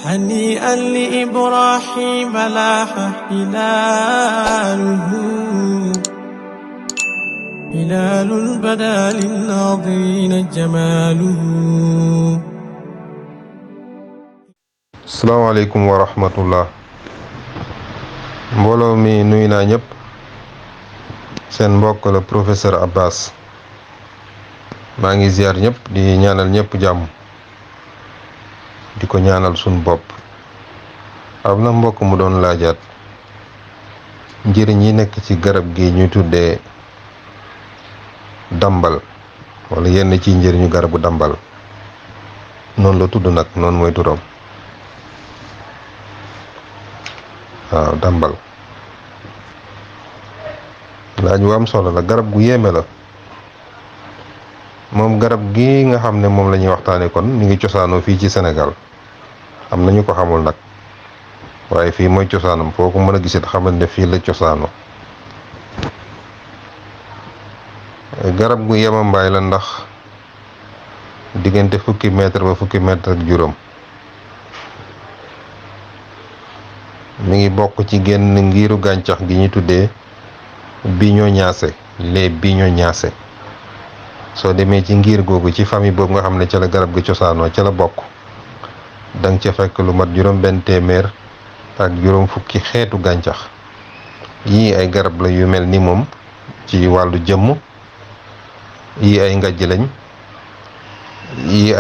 هنيئا لإبراهيم لاح هلاله هلال بدا للناظرين جماله. salaamaaleykum wa rahmatullah mbooloo mi nuyu naa ñëpp. seen mbokk la professeur Abbas maa ngi ziar ñëpp di ñaanal ñëpp jàmm di ko ñaanal suñ bopp. am na mbokk mu doon laajaat njëriñ yi nekk ci garab gi ñuy tuddee dambal wala yenn ci njëriñu garabu dambal noonu la tudd nag noonu mooy turam. waaw dambal laaj wu am solo la, garab gu yéeme la. moom garab gi nga xam ne moom la ñuy waxtaane kon mi ngi cosaanoo fii ci Sénégal. am na ñu ko xamul nag waaye fii mooy cosaanam, foo ko mën a gisit xamal ne fii la cosaanoo. garab gu yemambaay la ndax diggante fukki mètre ba fukki mètre ak juróom. mi ngi bokk ci genn ngiiru gàncax gi ñu tuddee biñoñaacé, les biñoñaacé. soo demee ci ngir googu ci famille boobu nga xam ne ca la garab gi cosaanoo ca la bokk, danga ca fekk lu mat juróom benn téeméer ak juróom fukki xeetu gàncax. yii ay garab la yu mel ni moom ci wàllu jëmm, yii ay ngajj lañ, yii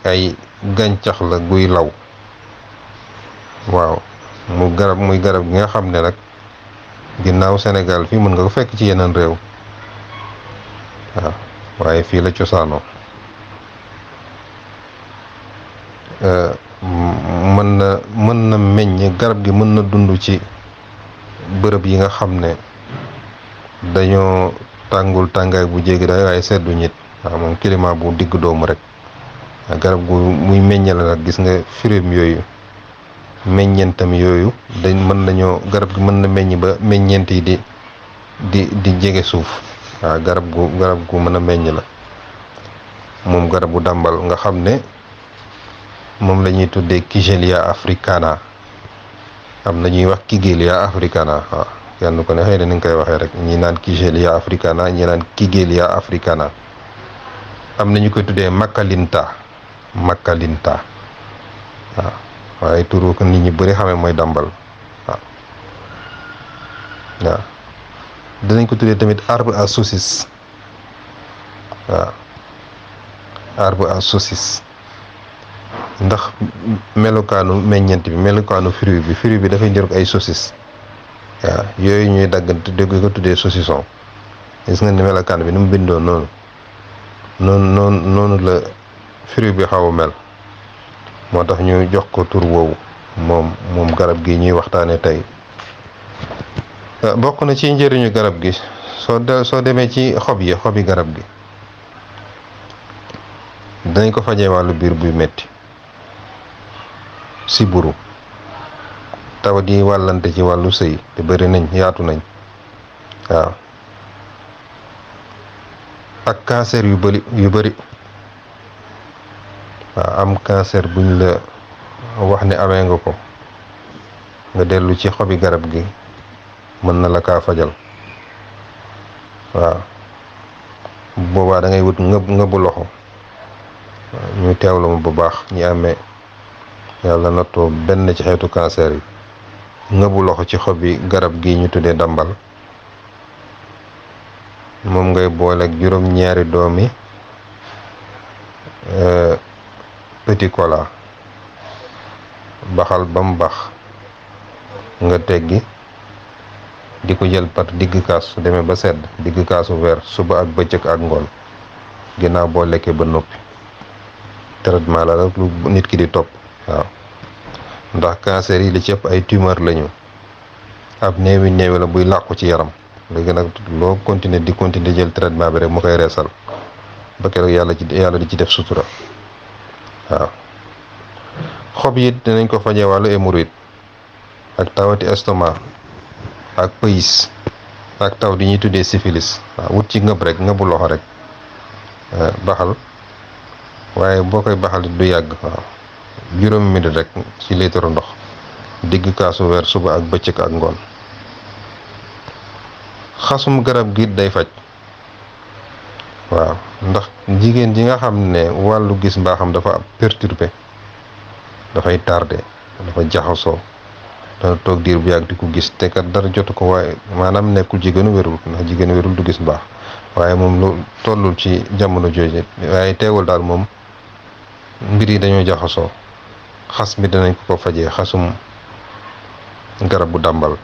ay gàncax la guy law. waaw muy garab gi nga xam ne nag ginnaaw Sénégal fii mën nga ko fekk ci yeneen réew. waaw waaye fii la cosaanoo. mën na meññ, garab gi mën na dund ci bërëb yi nga xam ne dañoo tàngul tàngaay bu jéggi day waaye seddu ñit. waaw moom climat bu digg doomu rek. garab gu muy meññe la nag, gis nga firim yooyu, meññeentam yooyu garab gi mën na meññ ba meññeent yi di jege suuf. waaw garab gu mën a meññ la moom garabu dàmbal nga xam ne moom la ñuy tuddee Kigelia africana. am na ñuy wax Kigelia africana. waaw kenn ko ne xëy na ni nga koy waxee rek, ñi naan Kigelia africana, ñi naan Kigelia africana. am na ñu koy tuddee Makalinta. waaw waaye turu ko nit ñi bëri xamee mooy dàmbal. waaw dinañ ko tuddee tamit arbre à saucisse. waaw arbre à saucisse ndax melukaanu meññeent bi, melukaanu fruit bi dafay njëriñ ay saucisse. waaw yooyu ñuy dagg dégg ko tuddee saucisson. gis nga ni melukaan bi ni mu bindoo noonu la fruit bi xaw a mel. moo tax ñu jox ko tur woowu moom garab gi ñuy waxtaane tey. bokk na ci njëriñu garab gi soo demee ci xobi garab gi dinañ ko fajee wàllu biir buy metti, siburu, tawat yi wàllante ci wàllu sëy te bëri nañ, yaatu nañ. waaw ak cancer yu bëri. waaw am cancer buñ la wax ne amee nga ko, nga dellu ci xobi garab gi mën na la kaa fajal. waaw boobaa da ngay wut ngëbu loxo. ñu teewlu ma bu baax ñi amee yàlla nattoo benn ci xeetu cancer yi. ngëbu loxo ci xobi garab gi ñu tuddee dambal, moom ngay boole ak juróom-ñaari doomi petit cola, baxal ba mu bax nga teggi di ko jël par digg kaas. su demee ba sedd digg kaasu weer, suba ak bëccëg ak ngoon, ginnaaw boo lekkee ba noppi. traitement la rek lu nit ki di topp. waaw ndax cancer yi li ci ëpp ay tumeur lañu, ab néewi la buy làqu ci yaram. léegi nag loo continuer jël traitement bi rek mu koy reesal ba keroog yàlla di ci def sutura. waaw xob yi dinañ ko fajee wàllu hémorroïde ak tawati estomac ak pays ak taw di ñuy tuddee syphilis. waaw wut ci ngëbu loxo rek baxal, waaye boo koy baxal du yàgg. waaw juróomi minute rek ci litre ndox digg kaasu weer suba ak bëccëg ak ngoon. xasum garab gi day faj waaw ndax jigéen ji nga xam ne wàllu gis mbaaxam dafa perturbé dafay tardé dafa jaxasoo dana toog diir bu yàgg di ko gis te kat dara jotu ko waaye maanaam nekkul jigéenu wérul ndax jigéenu wérul du gis mbaax waaye moom lu tollul ci jamono jooju waaye teewul daal moom mbir yi dañoo jaxasoo xas mi danañ ko fajee xasum garab bu dàmbal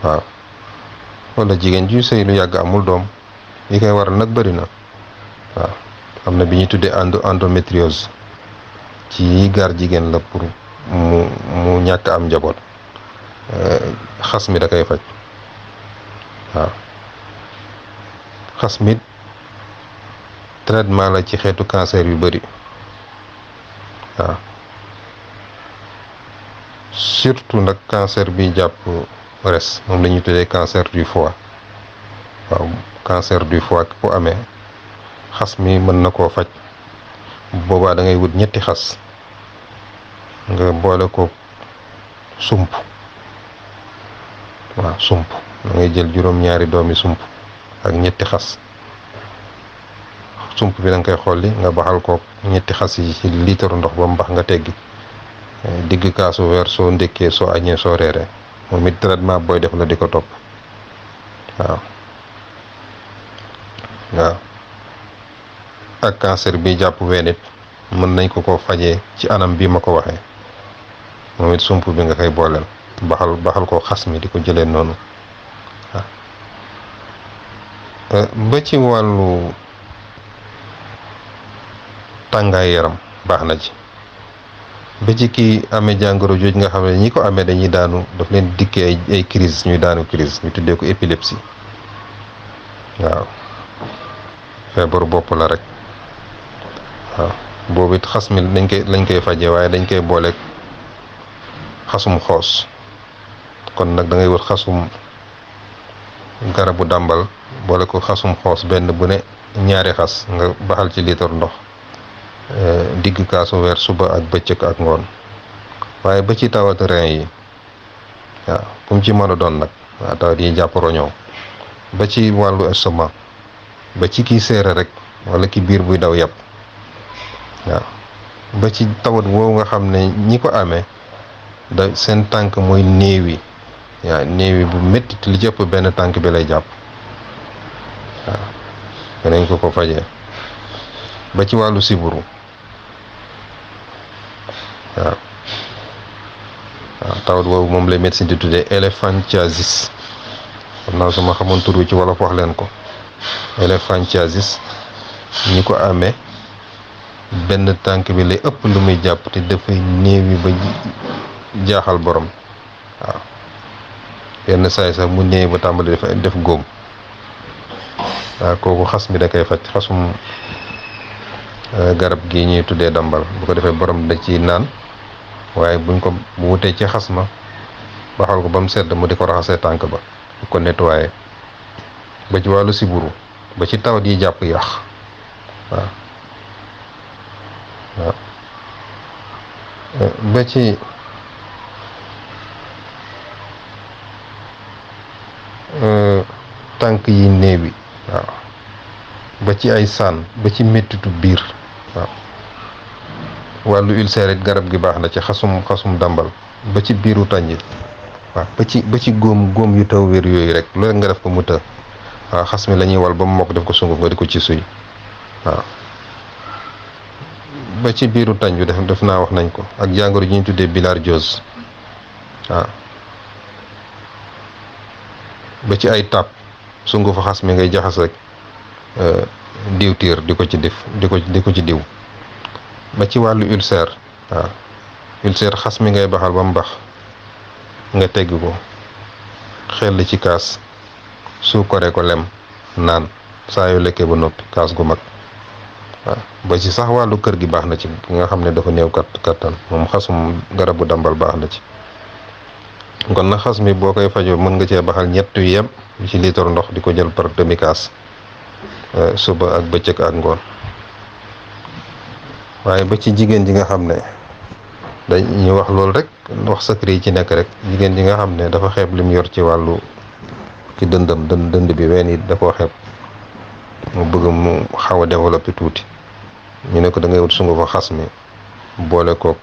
waaw wala jigéen ju sëy lu yàgg amul doom yi koy waral nag bëri na waaw am na bi ñuy tuddee endométriose ci gar jigéen la pour mu ñàkk am njaboot xas mi da koy faj waaw xas mi traitement la ci xeetu cancer yu bëri waaw surtout nag cancer bi jàpp res moom la ñuy tuddee cancer du foie waaw cancer du foie ku amee xas mi mën na koo faj boobaa da ngay wut ñetti xas nga boole ko sump waaw sump da ngay jël juróom-ñaari doomi sump ak ñetti xas sump bi da nga koy xolli nga baxal ko ñetti xas yi ci litre ndox ba mu bax nga teggi digg kaasu weer soo ndékkee soo añee soo reeree moom it traitement booy def la di ko topp waaw waaw ak cancer bi jàpp ween it mën nañ ko fajee ci anam bi ma ko waxee moom it sump bi nga koy booleel baxal ko xas mi di ko jëlee noonu waaw ba ci wàllu tàngaay yaram baax na ci ba ci kii amee jàngoro jooj nga xam ne ñi ko amee dañuy daanu daf leen dikkee ay crise ñuy daanu crise ñu tuddee ko épilepsie waaw feebaru bopp la rek waaw boobu it xas mi lañ koy fajee waaye dañ koy booleeg xasum xoos kon nag da ngay wër xasum garabu dàmbal boole ko xasum xoos benn bu ne ñaari xas nga baxal ci litre ndox digg kaasu weer suba ak bëccëg ak ngoon waaye ba ci tawat rein yi waaw bu mu ci mën a doon nag waaw tawat yi jàpp roñoo ba ci wàllu estomac ba ci kii seere rek wala ki biir buy daw yàpp waaw ba ci tawat woowu nga xam ne ñi ko amee da seen tànk mooy néewi waaw néewi bu métti li ci ëpp benn tànk bi lay jàpp waaw danañ ko fajee ba ci wàllu siburu waaw tawat boobu moom lay médecine di tuddee éléphantiasis xam naa su ma xamoon tur wi ci wolof wax leen ko éléphantiasis ñi ko amee benn tànk bi lay ëpp lu muy jàpp te dafay néewi ba jaaxal borom waaw yenn saay sax mu néewi ba tàmbali dafa def góom waaw kooku xas mi da koy faj xasum garab gi ñuy tuddee dambal bu ko defee borom da ci naan waaye buñ ko bu wutee ci xas ma baxal ko ba mu sedd mu di ko raxasee tànk ba di ko nettoyé ba ci wàllu siburu ba ci tawat yi jàpp yàq waaw waaw ba ci tànk yi néewi waaw ba ci ay saan ba ci mettitu biir waaw wàllu ulcère it garab gi baax na ci xasum dàmbal ba ci biiru tànj waaw ba ci góom yu taw wér yooyu rek loolu nga def ko mu të waaw xas mi la ñuy wal ba mu mokk def ko sunguf nga di ko ci suy waaw ba ci biiru tànj bi def naa wax nañ ko ak jàngoro ji ñu tuddee bilharziose waaw ba ci ay tàpp sungufu xas mi ngay jaxas rek diwtiir di ko ci def di ko ci diw ba ci wàllu ulcère waaw ulcère xas mi ngay baxal ba mu bax nga tegg ko xel ci kaas suukaree ko lem naan saa yoo lekkee ba noppi kaas gu mag waaw ba ci sax wàllu kër gi baax na ci ki nga xam ne dafa néew kattan moom xasum garabu dambal baax na ci kon nag xas mi boo koy fajoo mën nga cee baxal ñett yu yem ci litre ndox di ko jël par demi kaas suba ak bëccëg ak ngoon waaye ba ci jigéen ji nga xam ne dañuy wax loolu rek wax secret yi ci nekk rek, jigéen ji nga xam ne dafa xeeb lim yor ci wàllu ci dënd bi ween yi da koo xeeb, mu bëgg mu xaw a développé tuuti, ñu ne ko da ngay wut sungufu xas mi boole koog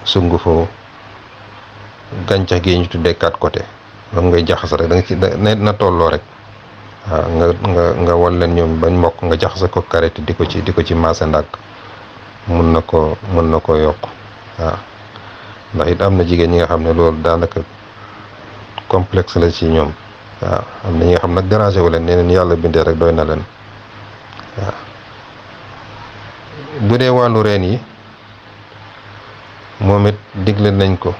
sungufu gàncax gi ñu tuddee 4 côté, moom ngay jaxas rek da nga ci na tolloo rek. waaw nga wal leen ñoom bañ mokk, nga jaxase ko karité di ko ci maase ndànk, mun na ko yokk. waaw ndax it am na jigéen ñi nga xam ne loolu daanaka complexe la ci ñoom. waaw am na ñi nga xam nag dérangé wu leen, nee neen yàlla bindee rek doy na leen. waaw bu dee wàllu reen yi moom it digle nañ ko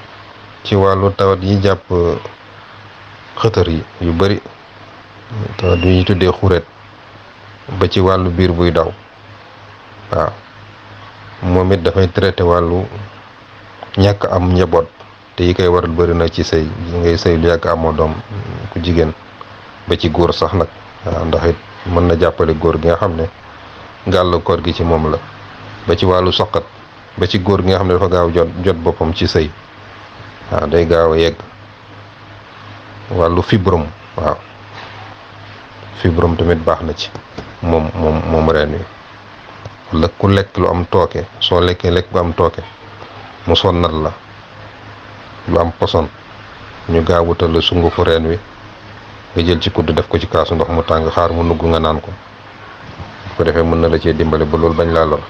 ci wàllu tawat yi jàpp xëtër yi yu bari, tawat yi ñuy tuddee xureet, ba ci wàllu biir buy daw. waaw moom it dafay traité wàllu ñàkk am njaboot, te yi koy waral bëri na ci sëy yi ngay sëy lu yàgg amoo doom ku jigéen, ba ci góor sax nag. waaw ndax it mën na jàppale góor gi nga xam ne gàllankoor gi ci moom la, ba ci wàllu soqat, ba ci góor gi nga xam ne dafa gaaw jot boppam ci sëy. waaw day gaaw a yegg. wàllu fibrome, waaw fibrome tamit baax na ci moom reen wi. wala ku lekk lu am tooke, soo lekkee lekk bu am tooke mu sonnal la, lu am poson, ñu gaaw wutal la sungufu reen wi, nga jël ci kudd def ko ci kaasu ndox mu tàng, xaar mu nugg nga naan ko. bu ko defee mën na la cee dimbale ba loolu bañ laa lor.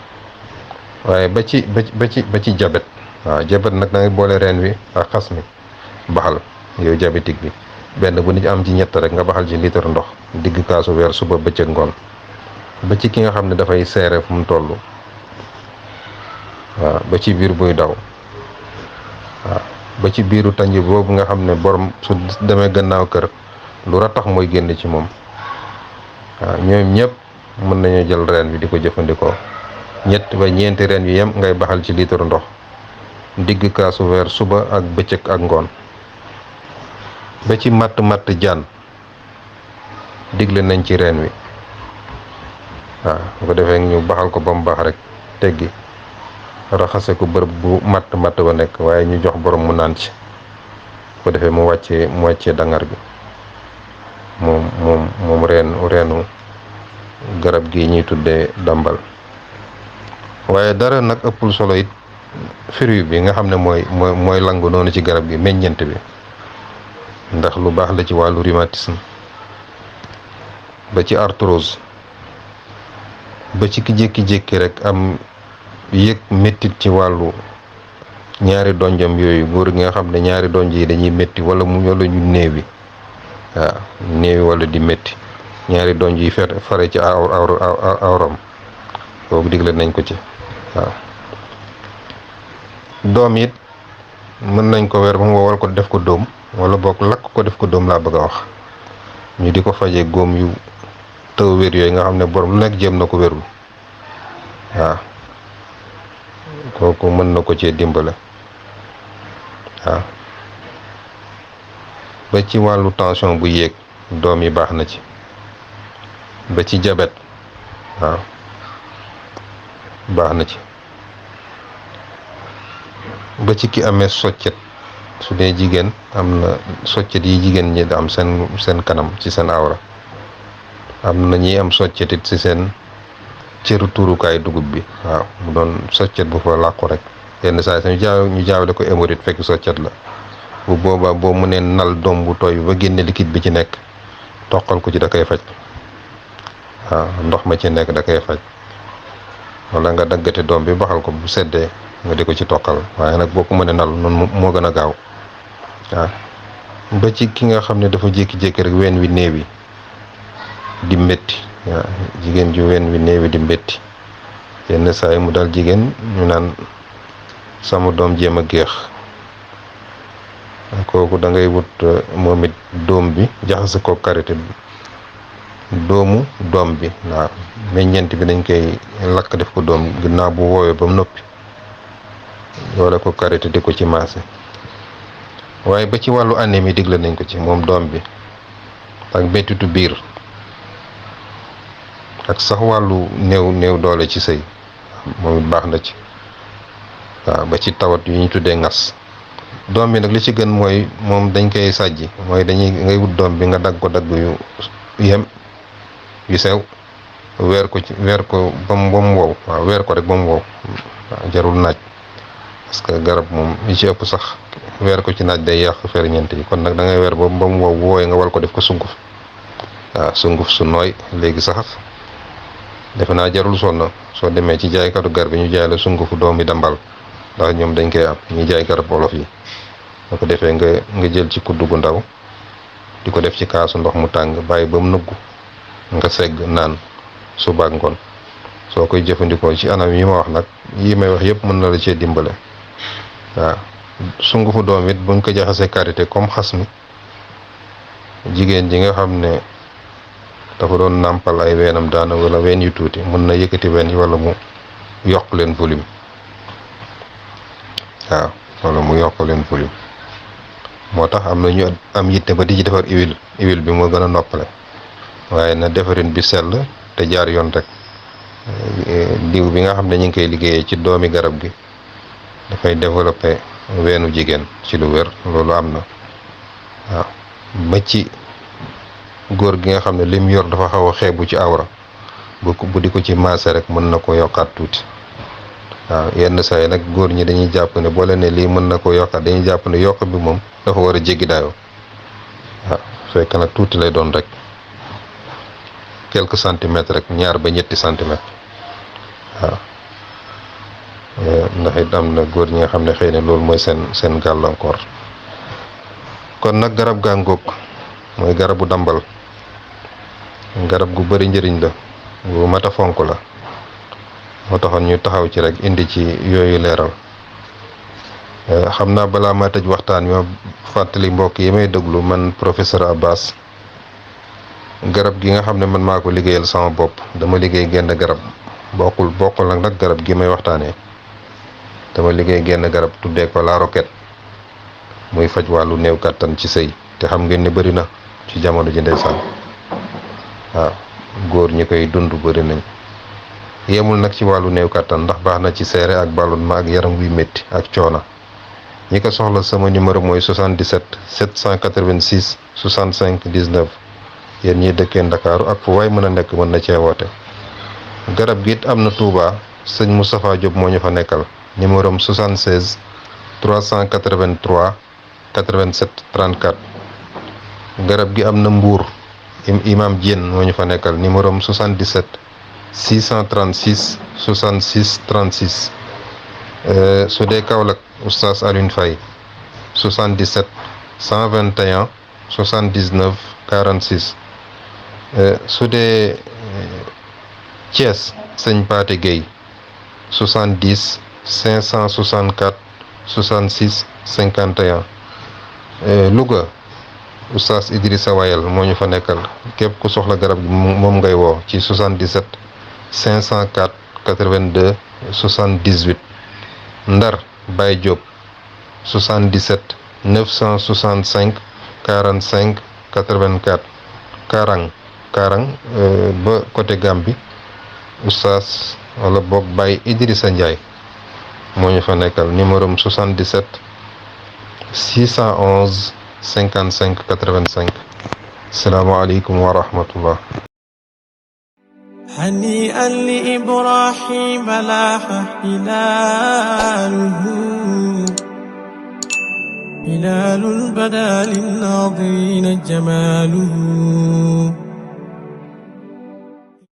waaye ba ci jabet. waaw jabet nag da ngay boole reen wi ak xas mi baxal, yow diabétique bi, benn bu nit am ci ñett rek nga baxal ci litre ndox, digg kaasu weer, suba bëccëg ngoon. ba ci ki nga xam ne dafay seere fu mu toll. waaw ba ci biir buy daw. waaw ba ci biiru tànj boobu nga xam ne borom su demee gannaaw kër lu ratax mooy génn ci moom. waaw ñoom ñëpp mën nañu jël reen bi di ko jëfandikoo, ñett ba ñeenti reen yu yem ngay baxal ci litre ndox, digg kaasu weer, suba ak bëccëg ak ngoon. ba ci matt jaan digle nañ ci reen wi. waaw bu ko defee ñu baxal ko ba mu baax rek, teggi raxase ko bërëb bu matt ba nekk, waaye ñu jox borom mu naan ci. bu ko defee mu wàccee dangar bi. moom reenu garab gi ñuy tuddee dambal. waaye dara nag ëppul solo it fruit bi nga xam ne mooy langu noonu ci garab gi, meññeent bi, ndax lu baax la ci wàllu rhumatisme, ba ci arthrose, ba ci ki jékki-jékki rek am yëg méttit ci wàllu ñaari donjam yooyu, góor gi nga xam ne ñaari donj yi dañuy métti wala ñu néewi. waaw néewi wala di métti, ñaari donj yi fare ci awram, boobu digle nañ ko ci. waaw doom it mën nañ ko weer ba mu wowal ko def ko dóom, wala boog lakk ko def ko dóom laa bëgg a wax, ñu di ko fajee góom yu taw wér yooyu nga xam ne borom lu nekk jéem na ko wérul. waaw kooku mën na ko cee dimbale. waaw ba ci wàllu tension bu yéeg, doom yi baax na ci. ba ci jabet, waaw baax na ci. ba ci ki amee soccet, su dee jigéen am na soccet yi jigéen ñi am seen kanam ci seen awra, am na ñi am soccetit ci seen cëru turukaay dugub bi. waaw mu doon soccet bu fa làqu rek, yenn saa yi ñu jaawale ko hémorroïde fekk soccet la. bu boobaa boo mënee nal doom bu tooy ba génne liquide bi ci nekk, toqal ko ci da koy faj. waaw ndox ma ci nekk da koy faj. wala nga daggate doom bi baxal ko, bu seddee nga di ko ci toqal, waaye nag boo ko mënee nal noonu moo gën a gaaw. waaw ba ci ki nga xam ne dafa jékki-jékki rek ween wi néewi di métti. waaw jigéen ju ween wi néewi di métti, yenn saa yi mu dal jigéen ñu naan sama doom jéem a géex. kooku da ngay wut moom it doom bi jaxase ko karité bi, doomu doom bi. waaw meññeent bi dañ koy lakk def ko doom, ginnaaw bu woowee ba mu noppi, doole ko karité di ko ci maase. waaye ba ci wàllu anémie digle nañ ko ci moom doom bi, ak mettitu biir, ak sax wàllu néew doole ci sëy. moom it baax na ci waaw ba ci tawat yu ñu tuddee ngas. doom bi nag li ci gën mooy moom dañ koy sàjji mooy ngay wut doom bi nga dagg ko dagg yu yem yu sew weer ko ba mu wow waaw weer ko rek ba mu wow waaw jarul naaj parce que garab moom yi ci ëpp sax weer ko ci naaj day yàq ferñeent yi kon nag da ngay weer ba mu wow wooye nga wal ko def ko sunguf waaw sunguf su nooy léegi sax defe naa jarul sonn soo demee ci jaaykatu garab yi ñu jaay la sungufu doom bi dambal ndax ñoom dañ koy am ñuy jaay garab wolof yi boo ko defee nga jël ci kuddu gu ndaw di ko def ci kaasu ndox mu tàng bàyyi ba mu nëggu nga segg naan suba ak ngoon soo koy jëfandikoo ci anam yi ma wax nag yi may wax yëpp mën na la cee dimbale waaw sungufu doom it buñ ko jaxasee karité comme xas mi jigéen ji nga xam ne dafa doon nàmpal ay weenam daana wala ween yu tuuti mën na yëkkati ween yi wala mu yokk leen volume waaw wala mu yokk leen volume moo tax am na ñu am yitte ba di ci defar huile bi moo gën a noppale waaye na defarin bi sell te jaar yoon rek diw bi nga xam ne ñu ngi koy liggéeyee ci doomi garab gi dafay développer weenu jigéen ci lu wér loolu am na waaw ba ci góor gi nga xam ne lim yor dafa xaw a xeebu ci awra bu di ko ci maase rek mën na ko yokkaat tuuti waaw yenn saa yi nag góor ñi dañuy jàpp ne boo leen ne lii mën na ko yokkaat dañuy jàpp ne yokk bi moom dafa war a jéggi daayoo waaw fekk nag tuuti lay doon rek quelques centimètres rek 2 ba 3 centimètres waaw ndax it am na góor ñi nga xam ne xëy na loolu mooy seen gàllankoor. kon nag garab gàngoog mooy garabu dambal garab gu bari njëriñ la bu mat a fonk la moo taxoon ñu taxaw ci rek indi ci yooyu leeral xam naa balaa ma tëj waxtaan wi ma fàttali mbokk yi may déglu man professeur Abbas garab gi nga xam ne man maa ko liggéeyal sama bopp dama liggéey genn garab bokkul nag garab gi may waxtaanee dama liggéey genn garab tuddee ko la roquette muy faj wàllu néew kàttan ci sëy te xam ngeen ne bëri na ci jamono ji ndeysaan waaw góor ñi koy dund bëri nañ yemul nag ci wàllu néew kàttan ndax baax na ci seere ak ballonnement ak yaram wuy métti ak coona ñi ko soxla sama numéro mooy 77 786 65 19 yéen ñiy dëkkee Ndakaaru ak fu waay mën a nekk mën na cee woote garab gi it am na Touba sëñ Moustapha Diop moo ñu fa nekkal numéro am 76 383 87 34 garab gi am na Mbour imam Diène moo ñu fa nekkal numéro am 77 636 66 36 su dee Kaolack oustaz Alioune Faye 77 121 79 46 su dee Thiès sëñ Paate Gueye 70 564 66 51 Louga oustaz Idrissa Wayel moo ñu fa nekkal képp ku soxla garab gi moom ngay woo ci 77 504 82 78 Ndar Baye Diop 77 965 45 84 Karang ba côté Gambie oustaz wala boog Baye Idrissa Ndiaye moo ñu fa nekkal numéro am 77 611 55 85 salaamaaleykum wa rahmatullah. هنيئا لإبراهيم لاح هلاله هلال بدا للناظرين جماله